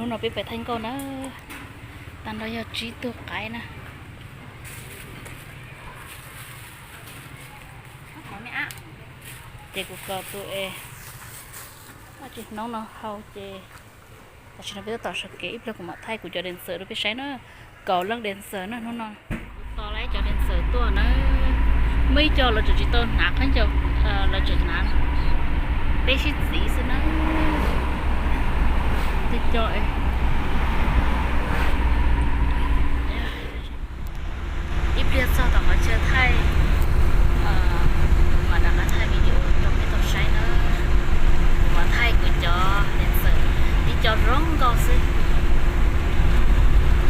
Hnub no peb pais thaij nkauj na, tag nrho yog tsib tug qaib na. Ces kuv kos tus es tsis hnub no hau ces tam sim no peb tab tom sawv kev, ib pliag kuv mam thaij kuv cov dancer rau peb saib na. Kaum leej dancer na hnub no. Tos lawv cov dancer tuaj na, muaj ib co lawv tseem tsis tau hnav khaub ncaws, lawv tseem hnav, peb sib txiv xwb na. Tej co ib pliag txog tom qhov chaw thaij, kuv mam rov qab thaij video rau peb tau saib na. Kuv mam thaij kuv cov dancer, ib co zoo nkauj xwb.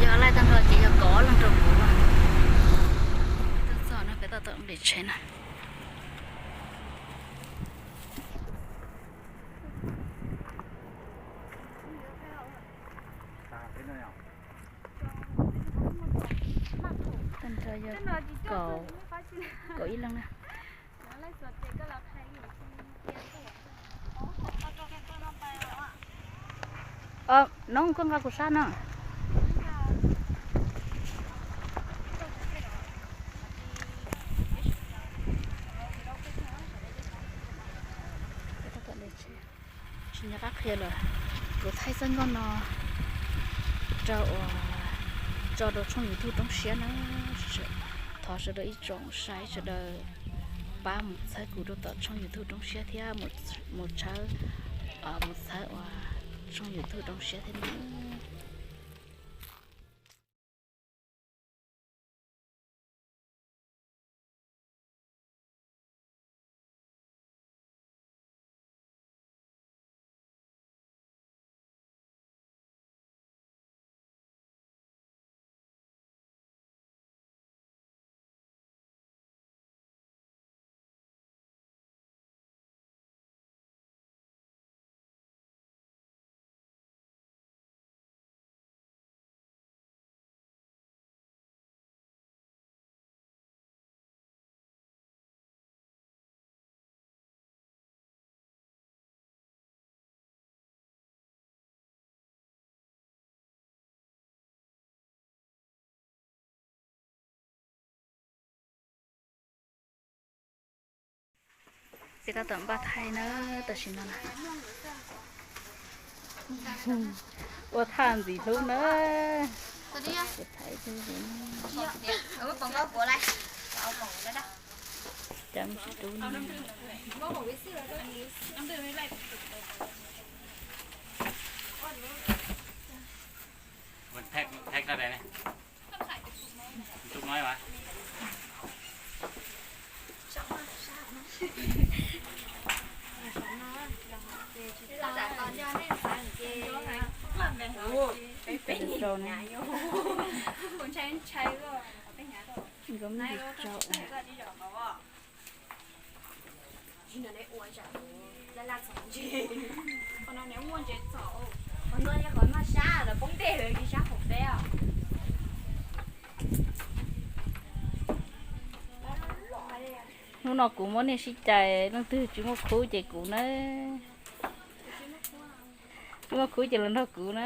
Yog laij tag nrho ces yog kaum ob leeg rau kuv. Tuaj txog no peb tab tom npes tsheb na. Tag nrho yog kaum, kaum ib leeg na. Noob koj nqa kuv sab no. Tsis nco qab qhia lawm, kuv thaij txoj nkauj no rau uas tso rau tshooj YouTube Roob Siab na. Thov sawv daws ib tsoom saib sawv daws pab mus txhawb kuv rau tom tshooj YouTube Roob Siab thiab mus txhawb, mus txhawb uas tshooj YouTube Roob Siab thiab na. Peb tab tom npaj thaij na, tam sim no na. Ua thaj ntxim hlub na. Hnub no kuv muab nej sib cais, leej twg tsis muaj khub ces kuv na. Tsis muaj khub ces los nrog kuv na.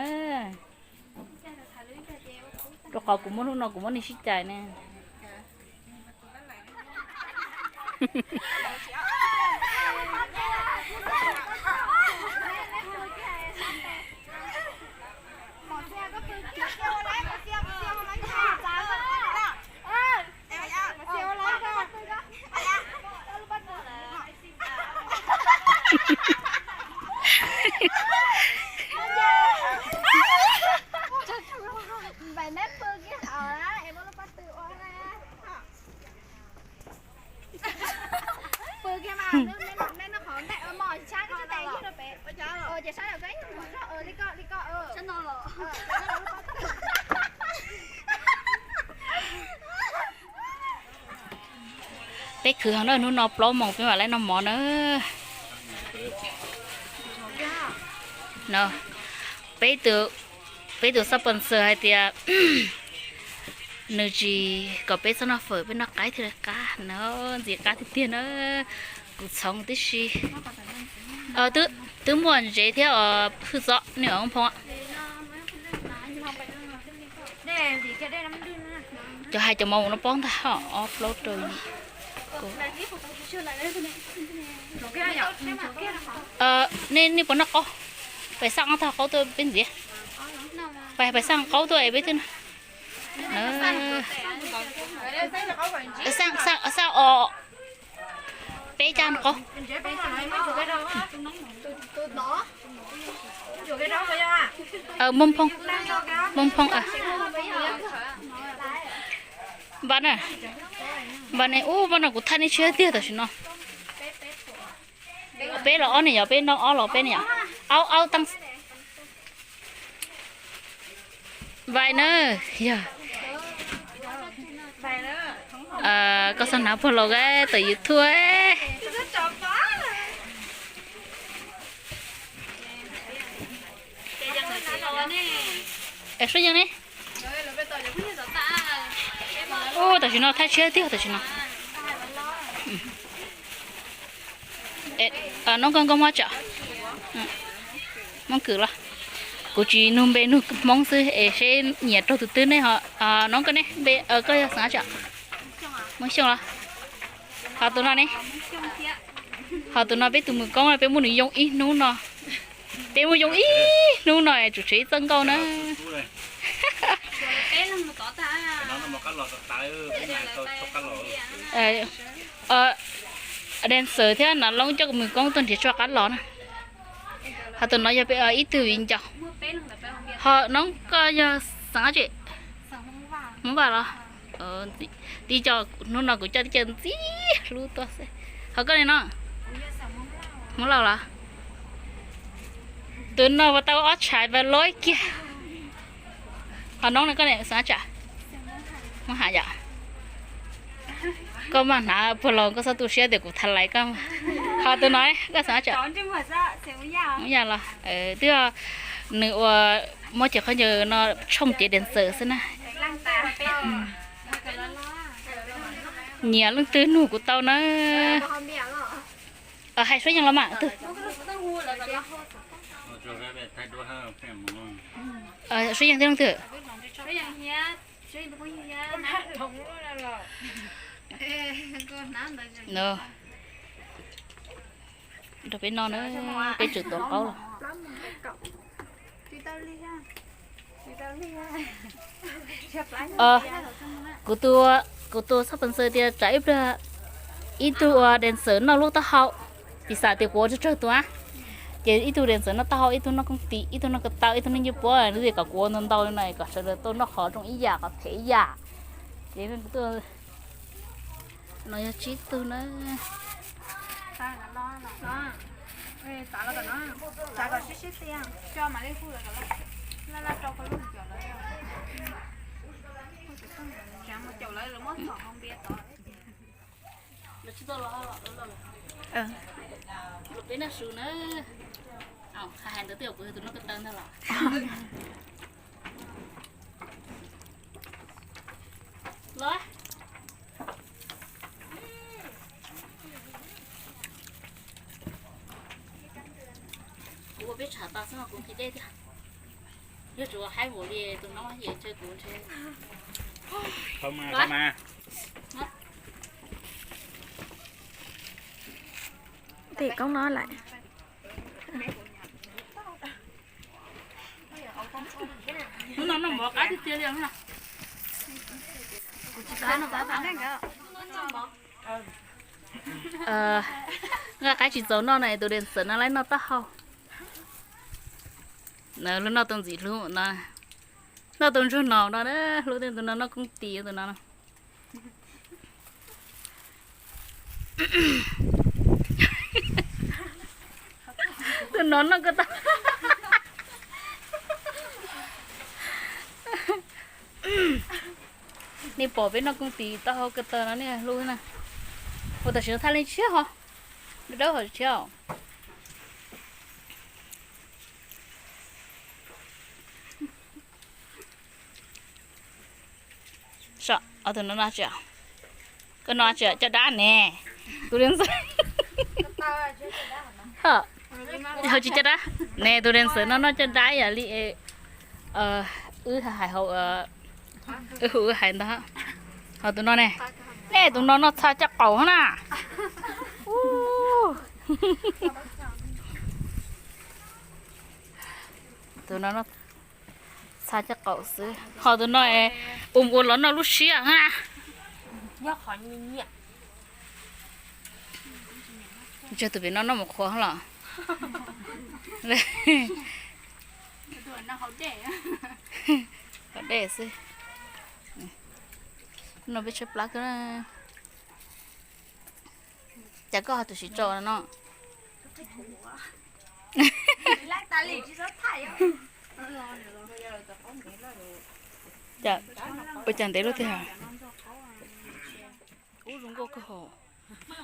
Rau qhov kuv muab hnub no kuv muab nej sib cais ne. Pw kiag mas, nej noj qhov ntej mos sab koj tsis tes yig rau pem. Ces sab los koj ib tug mus zog li koj li koj. Peb khwv heev na, hnub no plaub moos peb mam li noj mov na. No, peb tus, peb tus sponsor hais tias nws tsis kom peb txhob noj fawm, peb noj qaib thiaj li qab no, ntxim qab tiag tiag na. Kuv txhoov tib si. Twb muaj ntsev thiab os, hwj txob nej os Phoo. Cov hais cov mov no pob ntag, ob plaub rau yim. Nej puas noj qaub? Pais xaj ob tag qaub tuaj peb ntxiv. Pais, pais xaj qaub tuaj es peb twb noj. Xaj o, peb caj qaub. Muaj phoo, muaj phoo. Npaj na, npaj ne, ub, npaj no kuv thaj nej tshiab tiag tam sim no. Peb los ob ne yom, peb noj ob los peb ne yom. Aub, aub, taj. Vais na, yog koj xav hnav puag laus tawm YouTube. Suab yeej ne. Ub, tam sim no thaj tshiab tiag tam sim no. Noob koj nkauj Hmoob tsam? Hmoob Kwm los? Kuv tsis nug npe nug Hmoob xwb es seb nyiam raug tus twg ne ho. Noob koj ne, npe koj yog xeem dab tsi? Hmoob Xyooj los? Ho tus no ne? Ho tus no peb tus mws koob, peb muab nws yoo ib hnub no. Peb muab yoo ib hnub no es tsum tseg ib txoj nkauj na. Dancer thiab Nav Loob coj mws koob tuaj nrhiav tshuaj qab los na. Ho tus no yog peb ib tug viv ncaus. Ho noob koj yog xeem dab tsi? Hmoob Vaj los? Tib co hnub no kuv coj tib co ntxim hlub tuaj xwb. Ho koj ne no? Hmoob Lauj los? Tus no puas tau ob tshais pas lob kiag. Ho noob no koj ne xeem dab tsi? Hmoob Ham yom? Koj mas hnav puag laus koj txhob tu siab tias kuv tham lais koj. Ho tus no koj xeem dab tsi? Hmoob Yaj los? Twb yog nws ua muab cev khaub ncaws no tshooj cev dancer xwb na. Nyiam leej twg nug kuv tau na. Hais Suab Yeej los mas twg? Suab Yeej thiab leej twg? Rau peb no na, peb tseem tuav qaub los. Kuv tus, kuv tus xab pes xaws tias tsam ib pliag ib tug ua dancer noj lub taub hau, piv xam tias kuv ua tsawg tsawg tus, ces ib tug dancer noj taub hau, ib tug noj kooj tis, ib tug noj ko taw, ib tug noj ncej puab, nws tias kom kuv ua ntau ntau li no kom sawv daws tau noj qhov zoo ib yam, qhov phem ib yam. Ces no yog tsib tug na. Peb noj su na. Hais ntawd twb yog kuv tus noj ko taw ntag los. Los. Kuv ua peb tshav tas xwb no kuv nqhis dej tiag. Yog tsuas haib vim li tus no ces ntshe kuv ntshe. Tim koob no lawm. Hnub no noj mov qab tiag tiag li. Nqa qaib tsis txaus noj na, tus dancer no laib noj taub hau. Lub noj tau ntxim hlub no, noj tau ntsuag no no, hlub tej tus no noj kooj tis tus no. Tus no noj ko taw. Nej pom peb noj kooj tis taub hau ko taw no nej hlub na. Ua tam sim no thaj leej tshiab ho, dawb ho tshiab. Tus no no tsi, koj no tsi caj dab ne? Tus dancer ho tsis caj dab ne, tus dancer no noj caj dab yam li wb hais hauv Wb hu wb hais ntag. Ho tus no ne, nej tus no noj txha caj qaum na. Tus no txha caj qaum xwb, ho tus no ua ua los noj lub siab na. Tus pem no noj mus qhuav los. Haus dej xwb. No peb tshaib plab kawg. Cas koj ho tus siv tso no? Ua cas ntev luaj tiag. Ub, zoo nkauj kawg hos.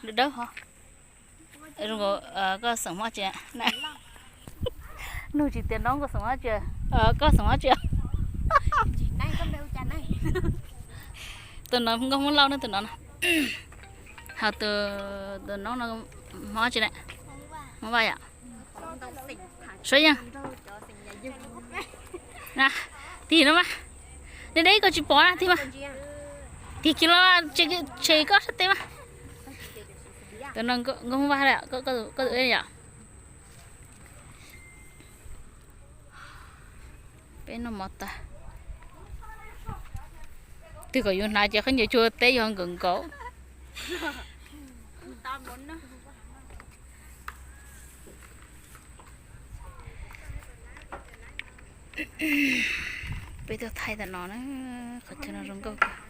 Dawb dawb hos. Koj xeem Hmoob tsi? Nug tsis tias no koj xeem Hmoob tsi, koj xeem Hmoob tsi? Tus no nkauj Hmoob Lauj ne, tus no. Ho tus, tus no Hmoob tsi na? Hmoob Vaj yom. Suav Yeej. Tig no mas, deb deb koj tsis pom na, tig mas. Tig kiag los tshem koj sab tes mas. Tus no nkauj Hmoob Vaj, koj tus yom. Peb noj mov tag. Twg kom yus hnav ces khaub ncaws tsuag teb yog nkaum nkaus. Peb tuaj thaij tam no na, qhov chaw no zoo nkauj kawg.